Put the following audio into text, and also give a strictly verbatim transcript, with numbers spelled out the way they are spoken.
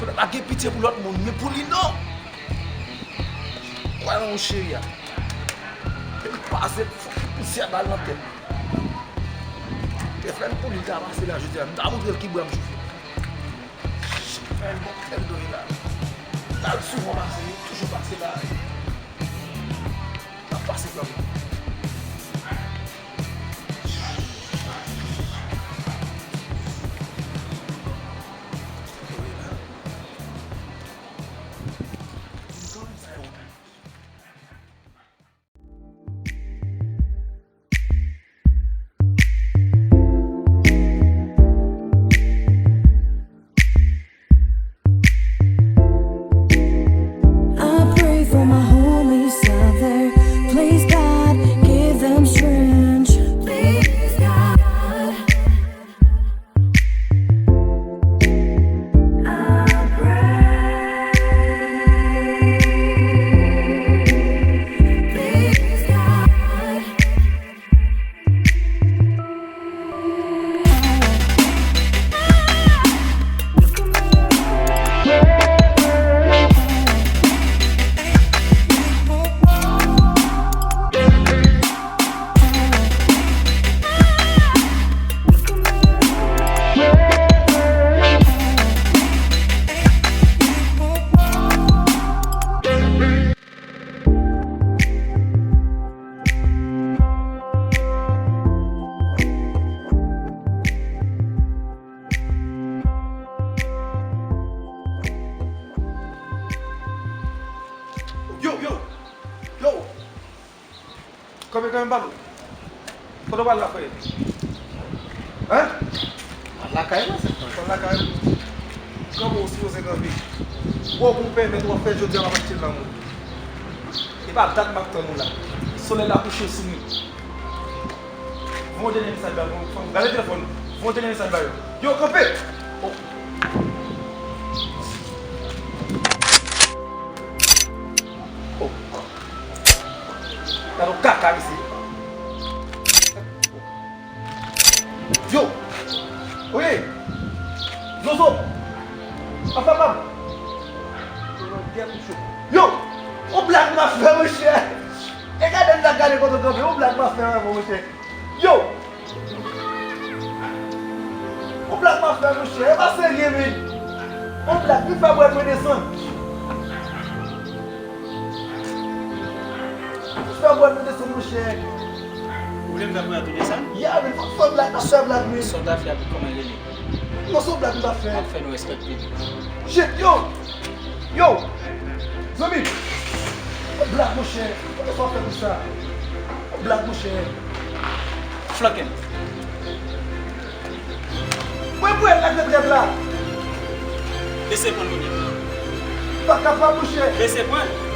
Yo pa gen pitye pou lòt moun, men pou li non. Kwè nan yon cheri a. Epi pase, fòk li pouse a bal nan tèt. Te fè l pou li ta pase la jodi a. M ta montre l ki bwa m chofe. Fè l bon, fè l doye la. L al souvan pase, li toujou pase la. L ap pase kòm. I pray for my homies out there. Please, God, give them strength. Please, God. I pray. Please, God. Yo, yo, yo! Kanpe, kanpe, m pale w. Kote w pral la, frè? Hein? Al lakay mwen, sèt tan. Al lakay ou? Kanpe, w sipoze kanpe. Bon, pou m pèmèt w ap fè jodi a, m ap achte l nan men w. E pa dat m ap tann ou la. Solèy la kouche sou nou. Voye yon dènye mesaj ba yo. Fanm, gade telefòn. Voye yon dènye mesaj ba yo. Yo, kanpe! Oh. Oh. Gade yon kaka isi. Yo! Oye! Zozo! Anfè pa m! Yo! On blag m ap fè, monchè! E gade l la, gade kote w kanpe, on blag m ap fè avè w, monchè! Yo! On blag m ap fè, monchè, e pa serye, men! On blag, vin fè bwè mwen desann! Fè bwè nou desann, monchè. Ou vle m fè bwè tou desann? Ya, men fòk fè blag, n ap fè blag, men. Sa w ta fè a, kòman l rele? Non, se yon blag m t ap fè. M ap fè nou respekte li. Shit, yo! Yo! Zanmi! Yon blag, monchè. Poukisa w ap fè konsa? Yon blag, monchè. Flanke m. Mwen pran l ak rèv la. Bese pran l kounye a. M pa kapab, monchè. Bese pran l.